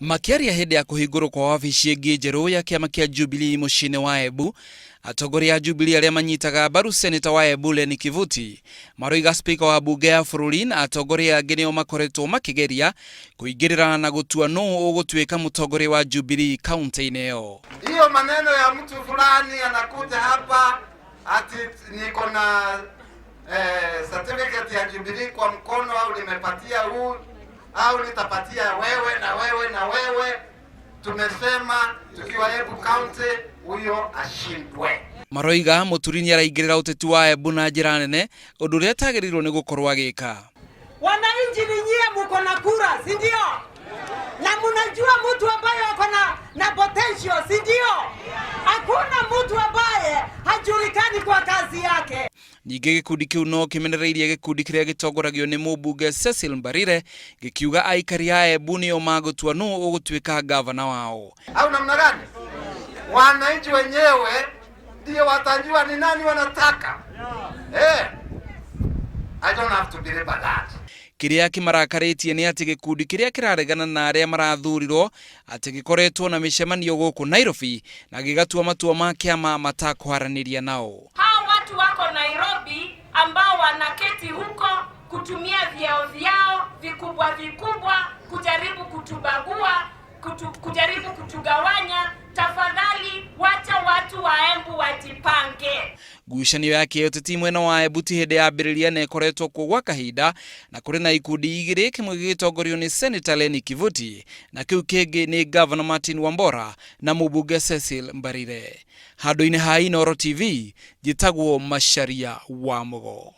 Makĩaria hĩndĩ ya kũhingũrwo kwa wabici ĩngĩ njerũ ya kĩama kĩa Jubilee mũciĩ-inĩ wa Embu, atongoria a Jubilee arĩa manyitaga mbaru seneta wa Embu Lenny Kivuti maroiga spika wa mbunge ya bũrũri na atongoria angĩ nĩo makoretwo makĩgeria kũingĩrĩra na gũtua nũũ ũgũtuĩka mũtongoria wa Jubilee kaunti-inĩ ĩyo. Hiyo maneno ya mtu fulani anakuja hapa ati niko na certificate ya Jubilee kwa mkono au nimepatia huu au nitapatia wewe na wewe na wewe. Tumesema tukiwa Embu County huyo ashindwe. Maroiga Mũturi nĩ araingĩrĩra ũteti wa Embu na njĩra nene, ũndũ ũrĩa atagĩrĩirwo nĩ gũkorwo agĩka. Wananchi ni nyie, muko na kura, si ndio? Na mnajua mtu ambaye ako na potential, si ndio? Hakuna mtu ambaye hajulikani kwa kazi yake. Ningĩ gĩkundi kĩu no kĩmenereirie gĩkundi kĩrĩa gĩtongoragio nĩ mũmbunge Cecil Mbarire, gĩkiuga aikari a Embu nĩo magũtua nũũ ũgũtuĩka gavana wao. Au namna gani? Wananchi wenyewe ndio watajua ni nani wanataka. I don't have to deliver that. Kĩrĩa kĩmarakarĩtie nĩ atĩ gĩkundi kĩrĩa kĩraregana na arĩa marathurirwo atĩ gĩkoretwo na mĩcemanio gũkũ Nairobi na gĩgatua matua ma kĩama matakwaranĩria nao. Hao watu wako Nairobi ambao wanaketi huko kutumia vyeo vyao vikubwa vikubwa kujaribu kutubagua, kujaribu kutugawanya. Tafadhali wacha watu wa Embu wajipange. Ngucanio ya kĩũteti mwena wa Embu ti hĩndĩ yambĩrĩria na ĩkoretwo kuo gwa kahinda, na kũrĩ na ikundi igĩrĩ, kĩmwe gĩgĩtongorio nĩ Senator Lenny Kivuti na kĩu kĩngĩ nĩ Governor Martin Wambora na mũmbunge Cecil Mbarire. Handũ-inĩ ha Inooro TV, njĩtagwo Macharia wa Mũgo.